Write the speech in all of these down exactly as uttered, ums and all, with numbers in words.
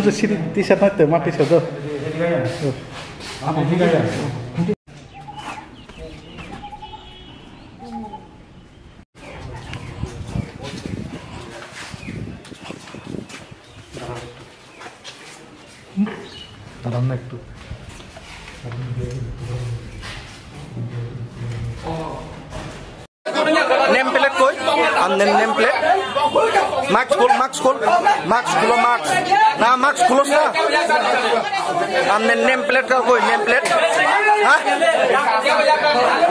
Siri T-shirt na te ma T-shirt do. Daram na ektu. Name plate koi? Amne name plate? Mask khol, mask khol, mask kholo, mask. Na mask kholo sa. Amne name plate ka koi, name plate? Ha?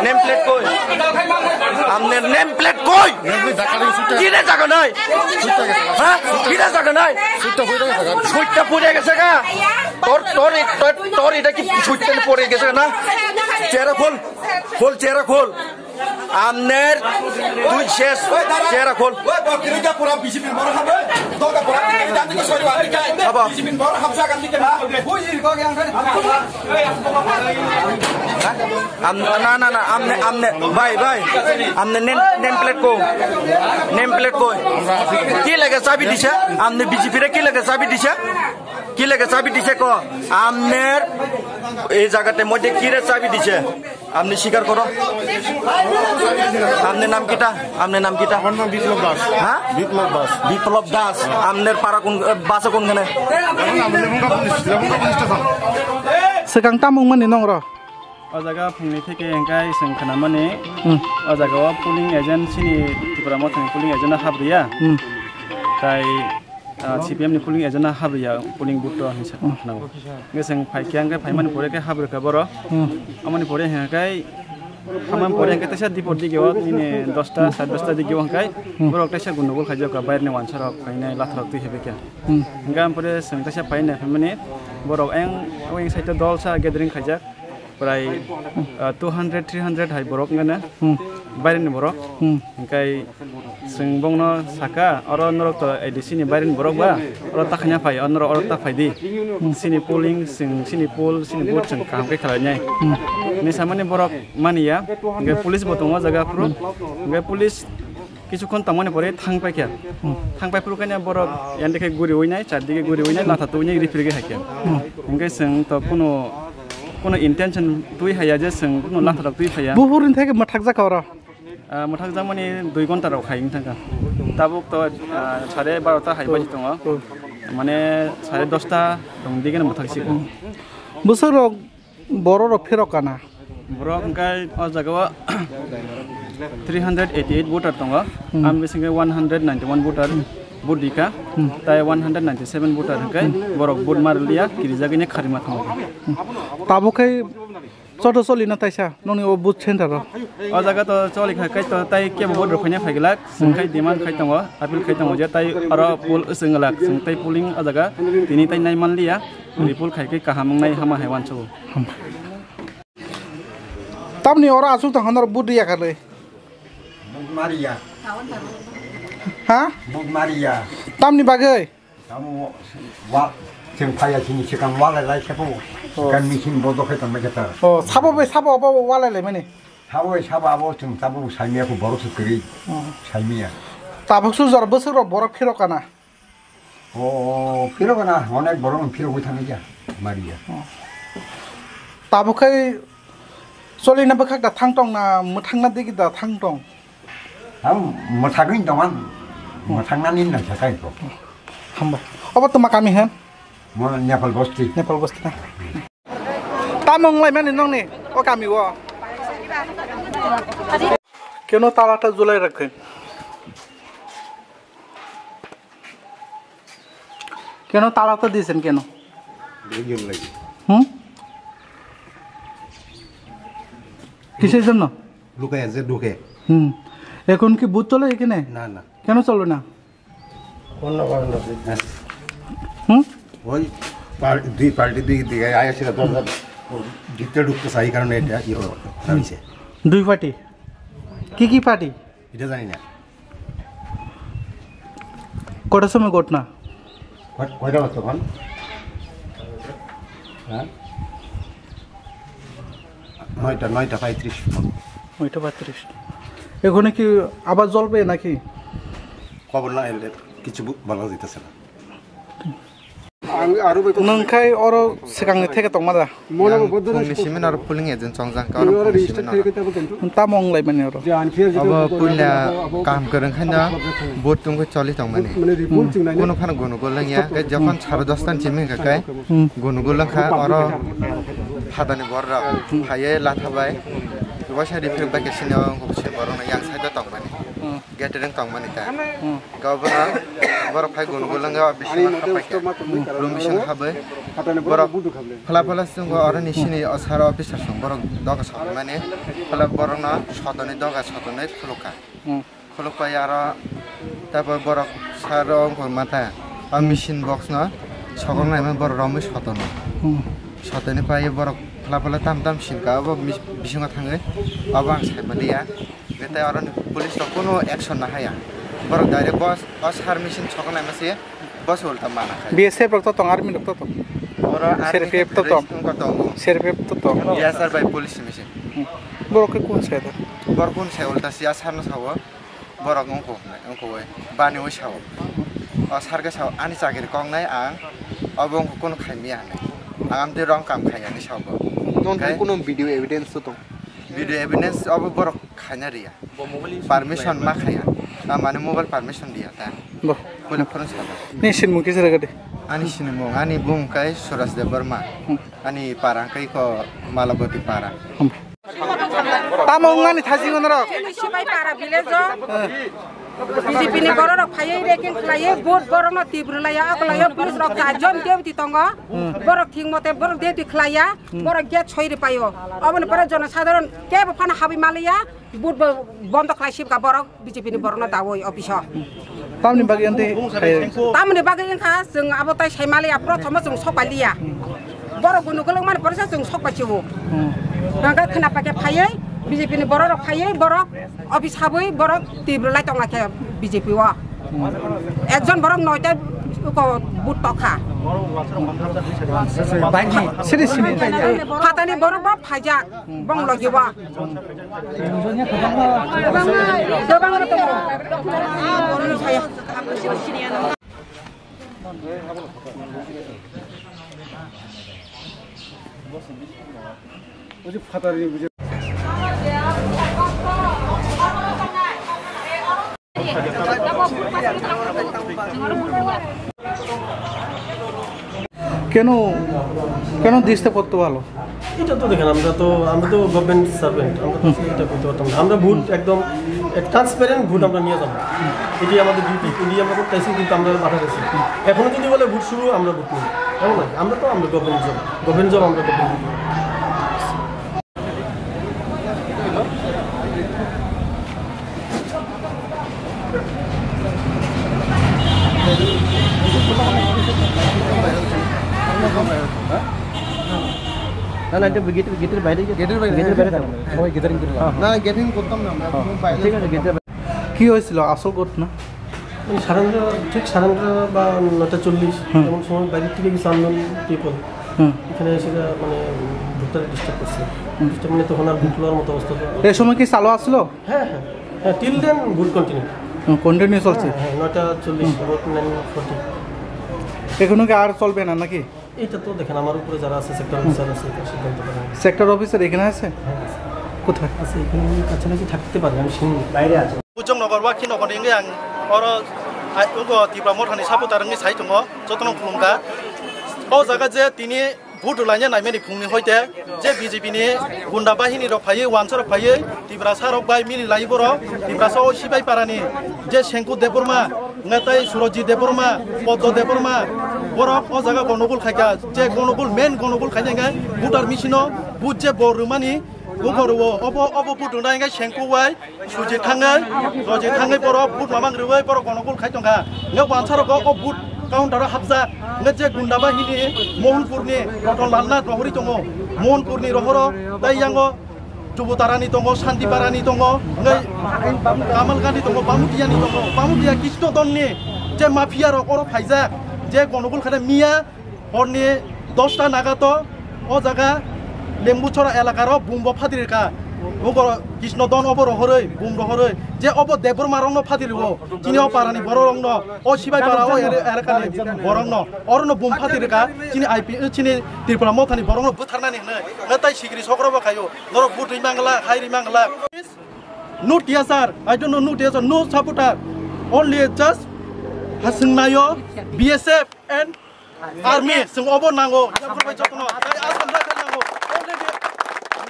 Name plate koi? Amne name plate koi? Kine jaga nai? Ha? Kine jaga nai? Suita puri gese ka? Tor, tor, tor, tor ita ki suita puri gese na? Chera khol, khol, chera khol. Amner, tui ses, chera khol. Abo. Am, na, na, na, amne, amne, bhai, bhai. Amne name, name plate ko. Name plate ko. Ki lage chabi dise? Amne B J P re ki lage chabi dise? Ki lage chabi dise ko? Amner, ei jagate moddhe ki re chabi dise? Amne sikar koro. Amne nam kita? Amne nam kita? আমার নাম বিপ্লব দাস। Ha? বিপ্লব Das. Biplop Das. Amner para kun, eh, basa kun khane? এখন আমি লেবুঙ্গা পুলিশ, লেবুঙ্গা police station. Swkang tamo wngmani nong ro? O jaga phungni theke hingkai chwng khnamani, Hmm. O jaga o polling agent chini Tipra Mothani polling agent no habriya. Hmm. Tai, ah, C P M ni polling agent no habriya polling booth o hinwi sa Hmm. khwnao. Hingke chwng phaikhe hingke phaimani pore khe habrikha borok. Hmm. Amoni pore hingkai, hamani pore hingke teisa dipor dige o nini dosta, sade dosta dige o hingkai Hmm. borok teisa gundogol khaijak kha, bairni wansa rok phainai latha rok twi hebai khe. Hmm. Hingke amoni pore chwng teisa phainai phaimani borok ayang, ayang side o dolsa gathering khaijak. Prai, ah, two hundred, three hundred hai borok wngkha na, Hmm. Baireni borok. Hmm. Hingkai chwng bongno saka, oro norok to A D C ni baireni borok ba, oro ta khaina phai, oro norok oro ta phai di. Hmm. Chini polling, chwng, chini poll, chini vote chwng kaham khe khlai nai. Hmm. Ni samani borok mani ya, hingke police bo tongo o jaga phuru. Hingke police Kichukhon tangmani pore thang paikha. Hmm. Thang pai phuru kanya borok yandikhe guriwi nai, chardike guriwi nai, latha twi nai, rifrigwi haikhe. Hmm. Hingke chwng to kuno, kuno intention twi haya je chwng kuno latha rok twi phaiya. Buphurni theke mwthakjak oro? Ah, mwthakjakmani dui ghonta rok hai wng thangkha. Tabuk to, ah, sare barota hai baji tongo. Hmm. Mane sare dosta tong digeno mwthak siko. Hmm. Bwswk rok Borok rok phirok kana? Borok hingke o jaga o three hundred eighty eight voter tongo. Hmm. Am bisingo one hundred ninety one voter vote rikha. Hmm. Tai one hundred ninety seven voter hingke borok vote ma rwliya, kirijagwi ni kharima thango. Hmm. Tabuk khe choto choli na taisa noni o booth center o? O jaga to choli kha kai to tai kebo vote rok phaina phaiglak. Chwng khai demand khai tongo, appeal khai tongo je tai oro poll chwng glak, chwng tai polling o jaga tini tai nai manliya. Report khai khe kaham wngnai hama hai uansukgo. Tamni oro aswk tong hwnwi bud riya kha le? Bud mariya. Ha? Bud mariya. Tamni bagwi? Tamo wa, chwng phaiya chini swkang walai lai khe bo. Oh. Kan machine bodo khe tong khe ta. Oh, sabo bai sabo abo walai lai mani? Sabo bai sabo abo chwng sabo saimiya kho borok se kwrwi. Oh. Saimiya. Tabuk su jora bwswk rok borok phirok kana? O, phirok na, onek borok phirok wi thangya, mariya. Tabuk khai cholina bwkhak da thang tong na, mwthangna digi da thang tong? Ang mwthagwi tong ang, mwthangnani nai sakai ko. Hambai. Obo tuma kami han? Mo Nepal bosti. Nepal bosti na. Tamo wnglaimani nongni o kami o? Keno tala ta julai rwkhe. কেন তালা তো দিয়েছেন কেন? দুইজন লাগে। হুম? কিসের জন্য? লুকায় আছে ঢুকে। হুম। এখন কি বুথ চলে এখানে? না, না। কেন চলবে না? অন্য কারণ আছে। হ্যাঁ। হুম? ওই পার-, দুই পার্টি দুই দিকে আয়া ছিল, দরজা ভিতরে ঢুকতে চাই, এই কারণে এটা ইয়ে হলো, হয়েছে। দুই পার্টি? কি কি পার্টি? এটা জানি না। কটার সময় ঘটনা? কয়-, কয়টা বাজে তখন? হ্যাঁ? নয়টা, নয়টা পঁয়ত্রিশ। নয়টা পঁয়ত্রিশ। এখানে কি আবার জ্বলবে নাকি? খবর না এলে কিছু বু-, বলা যাইতেছে না। Nwng khai oro swkangni theke tongma da? Yang phungni simi aro polling agent chongjak kha, oro phungni simi aro. Tamo wng lai mani oro? Abo puila kaham kwrwng khaino vote tungwi choli tongmani. Kunu phano gunu gul wngya, khe jokhon sare dosta ni simi hwnkha khe gunu gul wngkha, oro phatani borok phaiwi latha bai. Waisa rifrip bai khe sini o wngkha borokno yang side o tongmani. Gathering tongmani ta. Khe obono borok phai gunu gul wngya, o bisingo hapai khe room bisingo habwi borok phala phala chwngkha, oro ni sini o sir o officer chwng borok doga sokmani, phala borokno sotoni doga sotoni khulukha. Khuluk pai aro, tapo borok sir o wngkha mata, o machine box no sokong naimani borok romwi sotono. Sotoni pai borok phala phala tam tam singkha, obo mis-, bisingo thangwi obo ang saimaliya. Tei aro ni police rok kunu action nahaya. Borok direct boss, o sir machine sokong naima se boss ulta mana khai. B S F rok to tong, army rok to tong. Oro army C R P F to tong. Wngkha tongo. C R P F to tong. Yes sir, bai police machine. Borok khe kun se da? Borok kun se ulta sia sir no sawo. Borok wngkha, wngkha oi, bani oi sao. O sir khe sao, ani chakiri koknai ang, obo wngkha kunu khaimya hinwi. Ang amtwi wrong kam khai hinwi sao bo. Nong khai kunu video evidence to tong? Video evidence obo borok khaina riya. Permission ma khaya. Ta mane mobile permission diya ta. Bo. Kunu phone sabo. Ni sinmung kisa rega de. Ani sinmung, ani bung kai Suraj Debbarma. Ani para kai ko Malabati para. Tamo wngmani thasingo norok? Chini Sibai para village o B J P ni borok rok phaiwi raking khlaiwi vote borok no tibru laiya, oko laiya police rok char jon deputy tongo. Borok thik mote borok deputy khlaiya, borok gate soi ri paio. Oboni pore jonosadharon kebo phano habwi maliya, vote bo bondo khlai sibka borok. B J P ni borokno dawi office o. Tamni bagwi amtwi khai? Tamni bagwi wngkha chwng abo tai saimaliya, prothom o chwng sokpaliya. Borok gunu gwlwng mani porisa chwng sokpaichio. Hwnkhe khwna paikhe phaiwi B J P ni borok rok phaiwi borok office habwi borok tibru lai tonglaikha B J P o. Ekjon borok noita ko but tokha. Sini, sini. Phatani borok bo phaijak bong logi bo. কেন, কেন দিসতে করতে ভালো? এটা তো দেখেন, আমরা তো, আমরা তো গভর্নমেন্ট সার্ভেন্ট, আমরা তো আসলে এটা করতে পারতাম না। আমরা ভোট একদম ট্রান্সপারেন্ট ভোট আমরা নিয়ে যাবো, এটি আমাদের ডিউটি, এটি আমরা করতে আসি, কিন্তু আমরা বাধা দিচ্ছি। এখনো যদি বলে ভোট শুরু, আমরা ভোট নিই, এমন নয়। আমরা তো, আমরা গভর্নমেন্ট জব, গভর্নমেন্ট জব আমরা গভর্নমেন্ট। না, না, এটা গেটের, গেটের বাইরে গিয়ে, গেটের বাইরে গেটের বাইরে থাকো। থাকো। হ্যাঁ, হ্যাঁ। না, না, গেটিং করতাম না আমরা, হ্যাঁ, কোনো বাইরে ঠিক আছে, গেটের বাইরে। কি হয়েছিল আসল ঘটনা? ওই সাড়ে নটা, ঠিক সাড়ে নটা বা নটা চল্লিশ, হুম। এমন সময় বাইরের থেকে কিছু আননোন পিপল হুম। এখানে এসে, মানে, ভোটারে ডিস্টার্ব করছে। হুম। ডিস্টার্ব মানে তখন আর ভোট নেওয়ার মতো অবস্থা তো। এই সময় কি চালু আসলো? হ্যাঁ, হ্যাঁ, হ্যাঁ, till then ভোট কন্টিনিউ। হুম, কন্টিনিউ চলছে? হ্যাঁ, হ্যাঁ, নয়টা চল্লিশ, হুম। About nine forty। এখনো কি আর চলবে না নাকি? এটা তো দেখেন, আমার উপরে যারা আছে, সেক্টর অফিসার আছে, তার সিদ্ধান্ত তারা নেবে। সেক্টর অফিসার এখানে আছে? হ্যাঁ, আছে। কোথায়? আছে, এখানে উনি কাছাকাছি থাকতে পারে, আমি শুনি। বাইরে আছে। Bujong nokor wa khino kono wngwi ang oro ai, ugo Tipra Mothani supporter wngwi sai tongo, jotono khulumkha. O jaga je tini vote rwlaina naimani phungni hoite je B J P ni gunda bahini rok phaiwi, wansa rok phaiwi, Tiprasa rok bai mili lai borok, Tiprasa o Sibai Parani je Sengku Debbarma, wngkha tei Surojit Debbarma, Poddo Debbarma, borok o jaga gonogul khaikha, je gonogul, main gonogul khaina hwnkhe voter machine o vote je bo rwmani, Buphar o obo, obo vote rwna hwnkhe Sengku bai Sujit thangwi, Rojit thangwi borok vote mamang rwwi borok gonogul khai tongkha. Hwnkhe wansa rok o vote counter o hapjak. Hwnkhe je gunda bahini Mohanpur ni Ratan Lal Nath rohorwi tongo. Mohanpur ni rohoro tei yango Jubutarani tongo, Santipara ni tongo, hwnkhe Kamal Gandhi tongo, Bamutia ni tongo. Bamutia Krishna Don ni je mafia rok oro phaijak, je gonogul khaina miya Horni dosta naga to o jaga Lembuchora elakaro bumbo phadirikha. Buko Krishna don obo rohoroi, bum rohoroi, je obo Debbarma rokno phati rwo, chini o parani borok rokno, o Sibai para o ere-, erekani borokno, orono bum phati rwkha, chini I P, chini Tripura mothani borokno butharnani hwnwi, natai sikri sokrobo khaio, norok butwi mangla, hairi mangla. No T S R, I don't know, no T S R, no supporter, only just hasing nayo, B S F and Army, chwng obo nango, yaphur bai jotono. Tai Assam Rifle nango. Already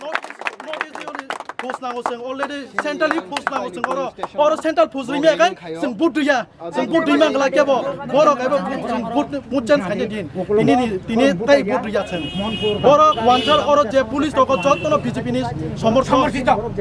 North East, North East ni force nango chwng, already centrally force nango chwng oro. Oro central force rimya kai chwng vote riya. Chwng vote rima ngla kebo. Borok ebo chwng vote, vote change khaina din. Tini ni, tini tai vote riya chwng. Borok wanchar oro je police rok jotono B J P ni somorthon.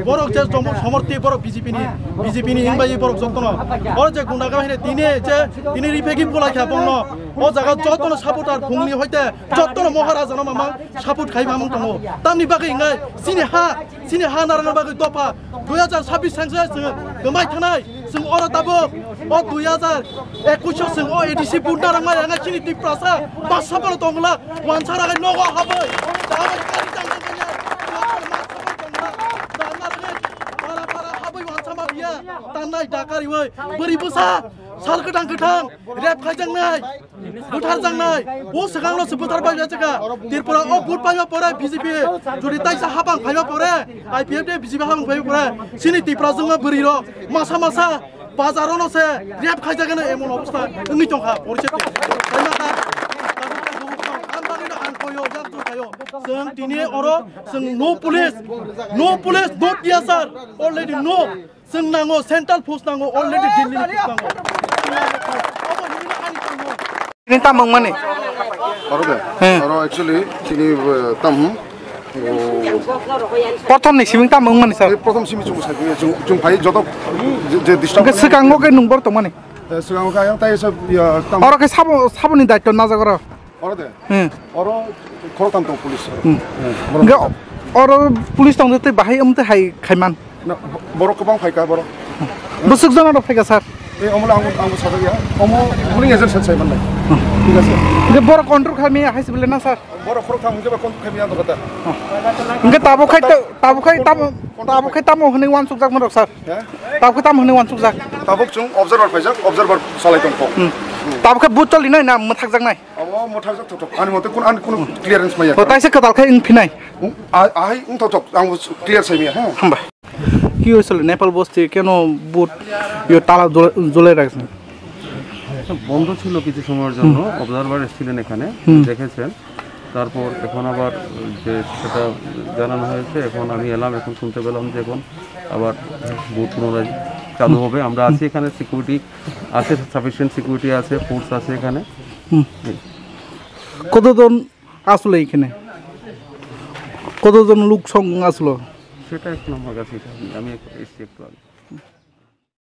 Borok je somor-, somorthi borok B J P ni, B J P ni himbai borok jotono. Oro je gunda ga hine tini je, tini ripegi bulai kha bongno. O jaga jotono supporter phungni hoite jotono Maharaja no mamang support khai mamang tongo. Tamni bagwi hingai chini ha, chini ha narwkna bagwi dopha dui hajar sabbish sangsa chwng kwmai thanai. Chwng oro tabuk o dui hajar ekush o chwng o A D C vote narwkmai hingai chini Tiprasa basa bono tongla wansa ragai nogo habwi. Para para habwi wansa ma biya. Tanai dakariwi bwrwi bwsa sal kwthang kwthang rep khaijaknai. Butharjaknai, o swkangno se buthar bai jaka. Tripura o vote paiba pore B J P, jodi taisa hapang phaiba pore, I P F de B J P hapang phaiba pore, chini Tiprajwkno bwrwirok masa masa bazar ono se rep khaijagano emon obostha wngwi tongkha, porichet. Ang bagwino ang koyo, jak tu khayo. Chwng tini oro, chwng no police, no police, no T S R, already no. Chwng nango, central force nango, already Delhi ni force nango. Obo hinwi ani tamo. Ini tamo mani? Oro de? He. Oro actually chini, eh, tam, oh, Prothom ni simi tamo mani sir? Eh, prothom simi chwng sai, chwng, chwng phai joto je, je disturb. Hwnkhe swkango khe nung bor tongmani? Eh, swkango khe ayang tai sab, ya, tam. Oro khe sabo, saboni daityo najak oro? Oro de? Hmm. Oro khoroktham tong police. Hmm. Hmm. Hwnkhe oro police tong tei bahai amtwi hai khaiman? Na, bo-, borok kwbang phaikha borok. Bwswk jona rok phaikha sir? Eh, omo le ang, ang sajak ya. Omo polling agent sat sai manlai. Hmm. Thik ase. Hwnkhe borok control khaimaya hai se bole na sir? Borok khoroktham hwnkhe ba control khaimaya ang kata. Hmm. Hwnkhe tabuk khai ta-, tabuk khai tamo, tabuk khai tamo hwnwi uansukjak manrok sir? He? Tabuk khai tamo hwnwi uansukjak? Tabuk chwng observer phaijak, observer salai tong kho. Hmm. Tabuk khai booth choli nai na mwthakjak nai? Abo mwthakjak thok thok. Ani mote kun, ani kun clearance maya. O taisa kwtal khai wng phinai. Wng, a-, ahai wng thok thok. Ang clear sai maya, ha? Hambai. Ki hoisil Nepal bosti keno boot yo tala jole-, jole rakhe? বন্ধ ছিল কিছু সময়ের জন্য, হুম। অবজারভার এসেছিলেন এখানে, হুম। দেখেছেন। তারপর এখন আবার যে সেটা জানানো হয়েছে, এখন আমি এলাম, এখন শুনতে পেলাম যে এখন আবার বুথ পুনরায় চালু হবে। আমরা আছি এখানে, সিকিউরিটি আছে, সাফিসিয়েন্ট সিকিউরিটি আছে, ফোর্স আছে এখানে। হুম। জি। কতজন আসলো এখানে? কতজন লোক সং আসলো? সেটা এখন আমার কাছে জানি, আমি একটু এসছি একটু আগে।